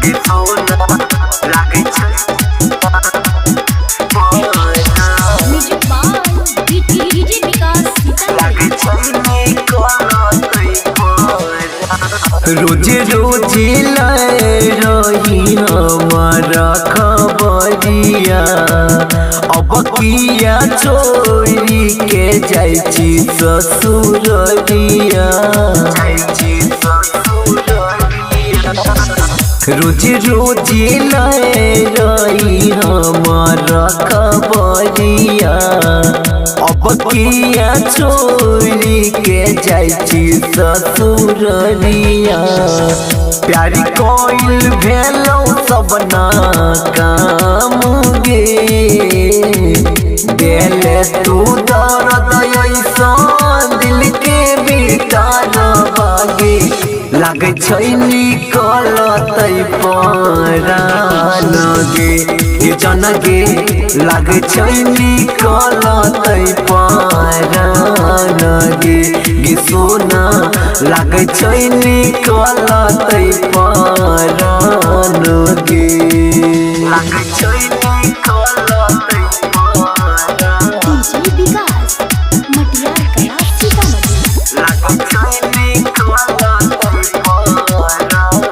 गे सोना लागै छै परान। Music by DJ Vikas Sitamarhi. लागै छै निकलतै परान। रोज रोज लाए रही हमारा खबरिया, अब किया छोरी के जाइ छी ससुररिया। जाइ छी ससुररिया। रोज रोज लाए रही हमारा खबरिया, अब किया छोरी के जाइ छी ससुररिया। प्यार कोइल भेलौ सबना काम गे, देले तू दर्द ऐसन दिल के भीतर बागे। लागै छै निकलतै परान गे, गे जन गे, लागै छै निकलतै परान गे, गे सोना, लागै छै निकलतै परान गे। लागै छै निकलतै परान। डीजे विकास मटियार कला सीतामढ़ी। लागै छै निकलतै परान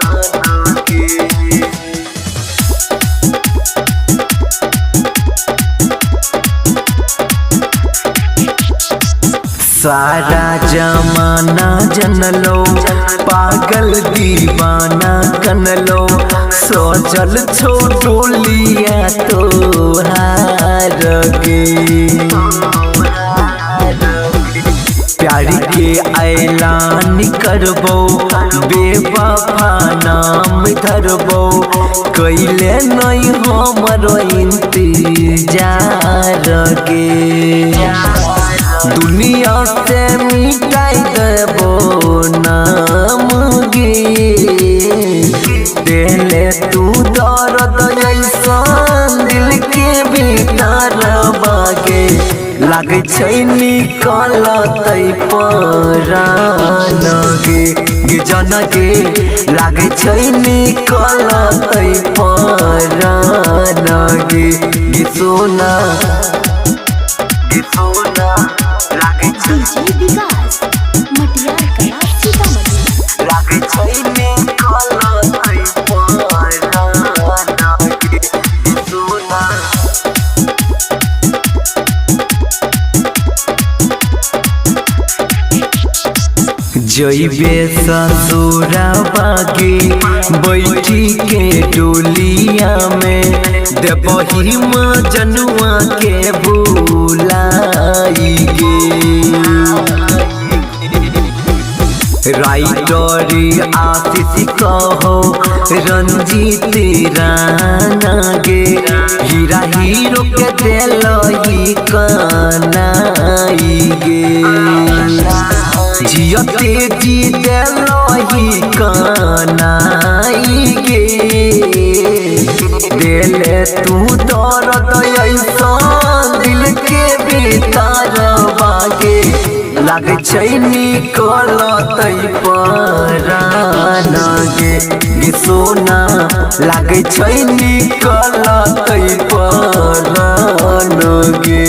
गे। सारा जमाना जनलो, पागल दीवाना कनलो, सजल छो डोलिया तोहार गे। प्यार के ऐलान करबो, बेवफा नाम धरबो, कैले नहीं हमरो इंतजार गे। दुनिया से मिटाई देबो नाम गे, देले तू दर्द ऐसन दिल के भीतर बागे। लागै छै निकलतै परान गे, गे जन गे, लागै छै निकलतै परान गे, गे सोना। गे सोना लागै छै। डीजे विकास मटियार कला सीतामढ़ी। लागै छै निकलतै परान गे, गे सोना। जइबे ससुरा बागे बैठी के डोलिया में, देबही जनुआ के भूलाई गे। राइटर आशीष कहो रंजीत राणा गे, हीरा हीरो के दिलही कनाई गे। जियते जी दिलही कनाई गे, देले तू दर्द ऐसन दिल के भीतर बागे। लागै छै निकलतै परान गे, गे सोना, लागै छै निकलतै परान गे।